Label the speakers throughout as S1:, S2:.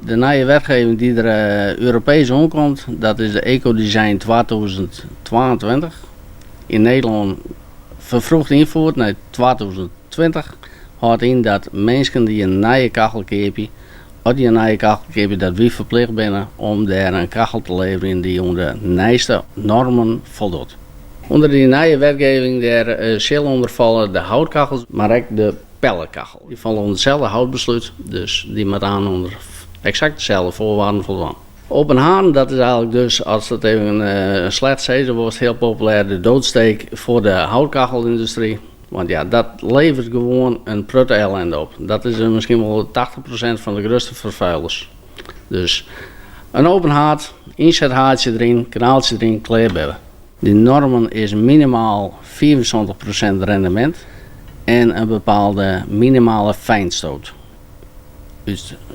S1: De nije wetgeving dy't der Europees oankomt, dat is de Ecodesign 2022. Yn Nederlân ferfroegd ynfierd nei 2020, hâldt yn dat minsken dy't in nije kachel keapje, as dy in nije kachel keapje, dat wy ferplicht binne om dêr in kachel te leverjen dy't oan de nijste normen foldocht. Under dy nije wetgeving dêr sil ûnder falle de houtkachels, mar ek de pelletkachel. Dy falle ûnder itselde houtbeslút, dus dy moat aan ûnder eksakt deselde foarwaarden foldwaan. Open haarden, dat is eigenlik dus, as it even slecht sizze wolst, hiel populêr de doodsteek foar de houtkachelyndustry. Want ja, dat leveret gewoan in protte ellende op. Dat is miskien wol 80% fan de grutste ferfuilers. Dus in open haard, ynsethaardsje deryn, kanaaltsje deryn, klear binne we. De normen is minimaal 75% rendemint en in bepaalde minimale fijnstoot.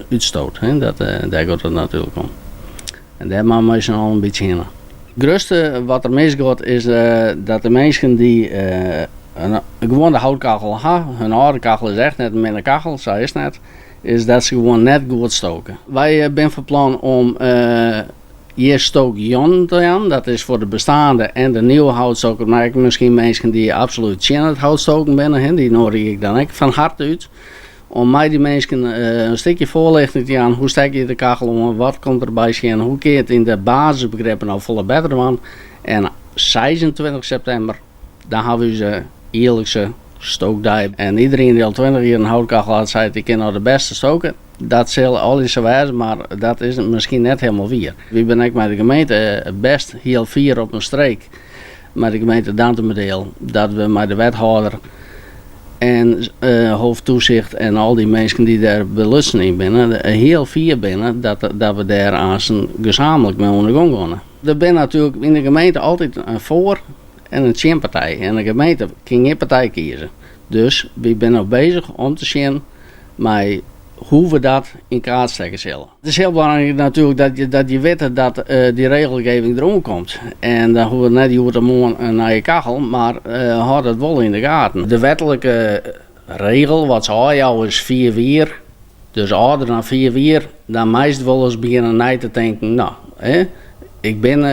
S1: Útstoot, hè, dêr giet it natuerlik om. En dêr moatte we syn allen in bytsje hinne. It grutste wat der misgiet is dat de minsken dy't in gewoane houtkachel ha, hun âlde kachel is echt net in minne kachel, sa is it net, is dat se gewoan net goed stoke. Wy binne fan plan om hjir stookjûnen te jaan. Dat is foar de besteande en de nieuwe houtstoker, mar ek miskien minsken dy't absolút tsjin it houtstoken binne, dy noadigje ik dan ek fan harte út. Om mei dy minsken in stikje foarlichting te jaan, hoe stekke je de kachel oan, wat komt der by sjen, hoe kin je it yn de basisbegrippen al folle better dwaan. En 26 septimber, dan hawwe we ús jierlikse stookdei. En iderien dy't al 20 jier in houtkachel hat, seit ik kin no de bêste stoke. Dat sil allegear sa wêze, mar dat is miskien net hielendal wier. Wy binne ek mei de gemeente bêst hiel fier op in streek mei de gemeente Dantumadiel dat we mei de wethâlder en hoofdtoezicht en al dy minsken dy't dêr belutsen yn binne, hiel fier binne dat dat we dêr aansten gesamentlik mei oan de gong geane. Der binne natuerlik yn de gemeente altyd in foar en in tsjinpartij en de gemeente kin gjin partij kieze. Dus wy binne no bezich om te sjen mei hoe we dat yn kaart stekke sille. It is hiel belangryk natuerlik dat je, dat je witte dat dy regelgeving deroan komt. En dan hoege we net hjoed en moarn in nije kachel, mar hâld it wol yn de gaten. De wetlike regel wat se ôfjouwe is 5 jier. Dus âlder dan 5 jier, dan meist wolris begjinne nei te tinken, no, hè, ik bin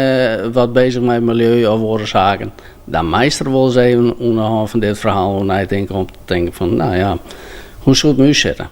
S1: wat bezich mei miljeu of oare saken. Dan meist der wolris even oan de hân fan dit ferhaal oer neitinke om te tinken fan, no ja, hoe soe it mei ús sitte?